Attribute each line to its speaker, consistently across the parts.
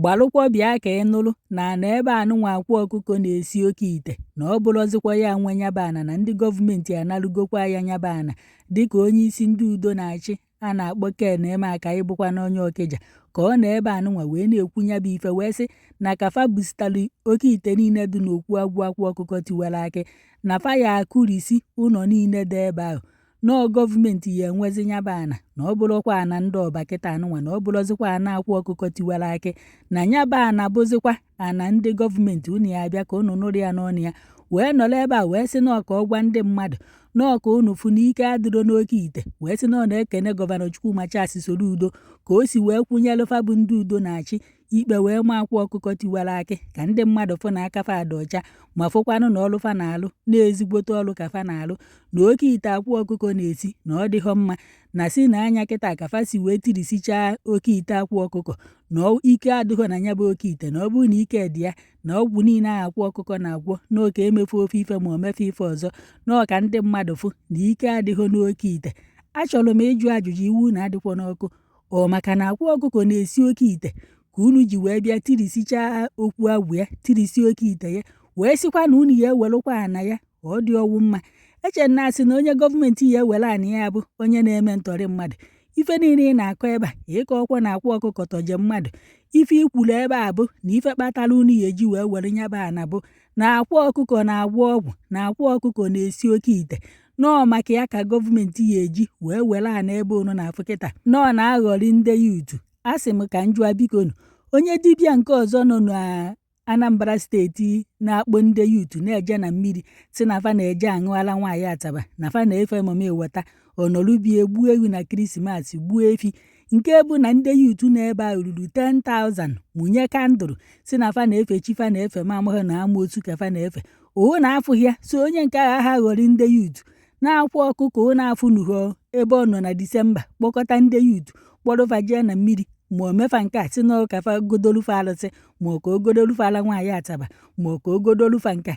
Speaker 1: Gbalụkwọ bịa ka ị nụrụ na ana ebe anụnwa Akwa Ọkụkọ na-esi oke ite na ọ bụrọzịkwa ya nwe nyaba ana, na ndị gọọmenti analụgokwa ya nyaba ana, dịka onye isi ndị udo na-achị a na-akpọ Ken Emeakayi, bụkwa na onye Ọkịja, ka ọ nọ ebe anụnwa wee na-ekwu nyaba ife, wee sị na ka fa busitara oke ite niile dị n'okwu agwụ Akwa Ọkụkọ Tiwara Akị, na fa ya akụrisi ụlọ niile dị ebe ahụ, nọọ gọọmenti ya enwezi nyaba ana, na ọ bụrụkwa ana ndị ọba kịta anụnwa, na ọ bụrụzikwa ana Akwa Ọkụkọ Tiwara Akị, na nyaba ana bụzikwa ana ndị gọọmenti. Unu ya abịa ka unu nụrụ ya n'ọnụ ya, wee nọrọ ebe a wee sị na ọ ka ọ gwa ndị mmadụ nọọ ka unu fụ na ike adịrọ n'oke ite, wee sị na ọ na-ekene Gọvanọ Chukwuma Charles Soludo ka o si wee kwụnyere fa bụ ndị udo na-achị ikpe wee maa Akwa Ọkụkọ Tiwara Akị, ka ndị mmadụ fụ na aka fa dị ọcha, ma fụkwanụ na ọrụ fa na-alụ na-ezigbote ọrụ ka fa na-alụ, na oke ite Akwa Ọkụkọ na-esi na ọ dịghọ mma, na si na anya kịta ka fa si wee tirisichaa oke ite Akwa Ọkụkọ, na ike adịghọ na ya bụ oke ite, na ọ bụrụ na ike dị ya, na ọgwụ niile ahụ Akwa Ọkụkọ na-agwọ n'oke emefu ofe ife ma o mefe ife ọzọ, na ọ ka ndị mmadụ fụ na ike adịghọ n'oke ite. Achọrọ m ịjụ ajụjụ, iwu na adịkwa n'ọkụ ọ maka na Akwa Ọkụkọ na-esi oke ite ka unu ji wee bịa tirisichaa okwu agwụ ya, tirisi oke ite ya, wee sịkwa na unu ya ewelụkwa ana ya? Ọ dị ọwụ mma eche na asị na onye gọọmenti ya ewere ana ya bụ onye na-eme ntọrị mmadụ. Ife niile ị na-akọ ebe a, ịkọ ọkwọ na Akwa Ọkụkọ tọje mmadụ, ife ikwuru ebe a bụ na ife kpatara unu ya eji wee were nyaba ana bụ na Akwa Ọkụkọ na-agwọ ọgwụ, na Akwa Ọkụkọ na-esi oke ite, nọọ maka ya ka gọọmenti ya eji wee were ana ebe unu na-afụ kịta nọọ na-aghọrị ndị youth. Asị m ka m jụọ, bikonu, onye dibịa nke ọzọ nọ na Anambra Steeti na-akpọ ndị youth na-eje na mmiri, si na fa na-eje aṅụ ala nwaanyị ataba, na fa na-efe mama eweta ọnọrụbie, gbuo ewu na Krismas, gbuo efi, nke bụ na ndị youth nọ ebe ahụ ruru 10,000, mụnye candle, si na fa na-efe chi, fa na-efe ma amaghị na amoosu ka fa na-efe owu na afụghị ya. So onye nke ahụ agha ghọrị ndị youth na-akwa ọkụkọ na-afụnughọ ebe ọ nọ na Disemba kpọkọta ndị youth, kpọrọfa jee na mmiri, ma o mefa nke a, si na ka fa godolufa alụsị, ma ọ ka o godolufa ala nwaanyị ataba, ma ọ ka o godolufa nke a.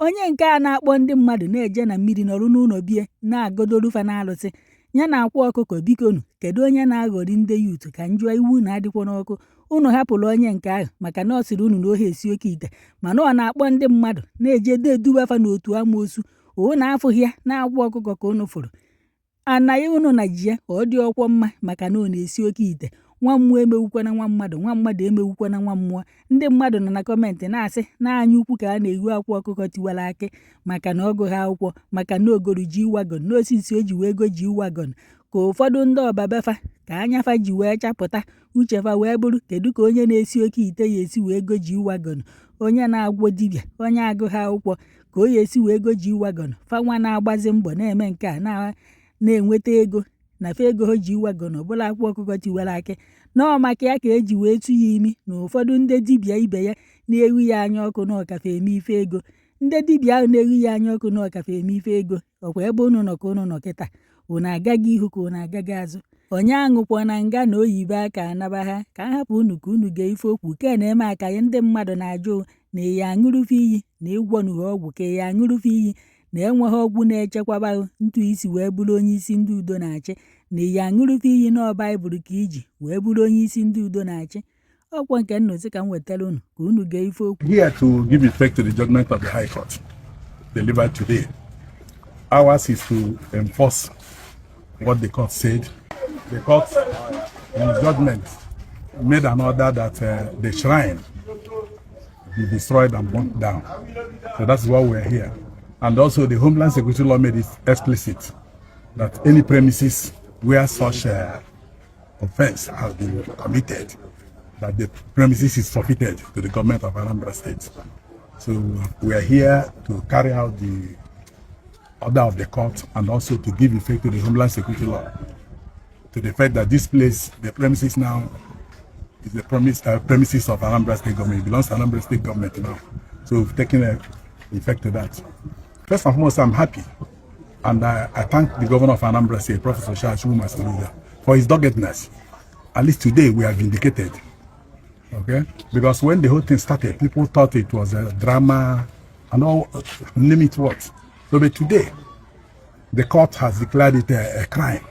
Speaker 1: Onye nke a na-akpọ ndị mmadụ na-eje na mmiri, nọrụ n'ụlọ bie na-agodolufa na alụsị ya na Akwa Ọkụkọ, bikonu, kedu onye na-aghọrị ndị youth? Ka njụọ, iwu na-adịkwa n'ọkụ. Unu hapụrụ onye nke ahụ maka na ọ sịrị unu na ohe esi oke ite, mana ọ na-akpọ ndị mmadụ na-eje dedubafa n'otu amoosu. Unu afụghị ya na-agwa ọkụkọ ka unu fụrụ anaghị unu na ji ya ka ọ dị ọkwọ mma, maka na ọ na-esi oke ite. Nwa mmụọ emewukwana nwa mmadụ, nwa mmadụ emewukwana nwa mmụọ. Ndị mmadụ nọ na comment na-asị na anya ukwu ka a na-ehu Akwa Ọkụkọ Tiwara Akị, maka na ọgụ ha akwụkwọ, maka na ogoro G-Wagon, na osisi o ji wee go G-Wagon, ka ụfọdụ ndị ọbabefa ka anya fa ji wee chapụta uche fa wee bụrụ kedu ka onye na-esi oke ite ya esi wee go G-Wagon, onye na-agwọ dibịa, onye agụ ha akwụkwọ, ka o ya esi wee go G-Wagon. Fa nwa na-agbazi mbọ na-eme nke a na-enweta ego na fa ego ha G-Wagon ọbụla Akwa Ọkụkọ Tiwara Akị nọọ maka ya ka eji wee tụ ya imi, na ụfọdụ ndị dibịa ibe ya na-ehu ya anya ọkụ na ọkafa eme ife ego. Ndị dibịa ahụ na-ehu ya anya ọkụ na ọkafa eme ife ego, ọkwa ebe unu nọ ka unu nọ kịta, unu agaghị ihu ka unu agaghị azụ. Onye aṅụkwọ na nga na oyibo aka anaba ha ka a hapụ unu ka unu gee ife okwu ke na-eme aka ya. Ndị mmadụ na-ajụ na ịya aṅụrụfe iyi na ịgwọnughe ọgwụ, ka ịya aṅụrụfe iyi na enweghị ọgwụ na-echekwaba ntụ isi wee bụrụ onye isi ndị udo na-achị, na ịya aṅụrụfe iyi na Baịbụl ka iji wee bụrụ onye isi ndị udo na-achị. Ọkwọ nke nnụzi ka m wetara unu ka unu gee ife okwu.
Speaker 2: Here to give effect to the judgment of the High Court delivered today. Ours is to enforce what the court said. The court, in its judgment, made an order that the shrine be destroyed and burnt down. So that's why we're here. And also, the Homeland Security law made it explicit that any premises where such offense has been committed, that the premises is forfeited to the government of Anambra State. So we are here to carry out the order of the court and also to give effect to the Homeland Security law, to the effect that this place, the premises now, is the premises of Anambra State government. It belongs to Anambra State government now. So we've taken effect to that. First and foremost, I'm happy. And I thank the governor of Anambra State, Professor Charles Chukwuma Soludo, for his doggedness. At least today we are vindicated. Okay? Because when the whole thing started, people thought it was a drama and all, name it what. So, but today, the court has declared it a crime.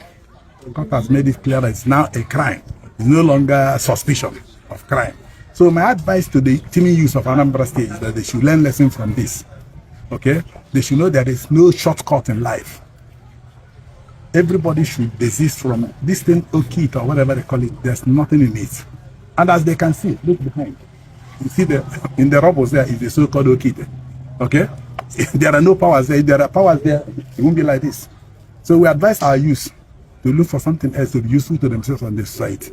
Speaker 2: The court has made it clear that it's now a crime. It's no longer a suspicion of crime. So So my advice to the teeming youth of Anambra State is that they should learn lesson from this. Okay? They should know there is no shortcut in life. Everybody should desist from this thing, Oke Ite or whatever they call it. There's nothing in it. And as they can see, look behind. You see the in the rubbles there is the so-called Oke Ite. Okay? There are no powers there. If there are powers there, it won't be like this. So we advise our youth to look for something else to be useful to themselves and the society.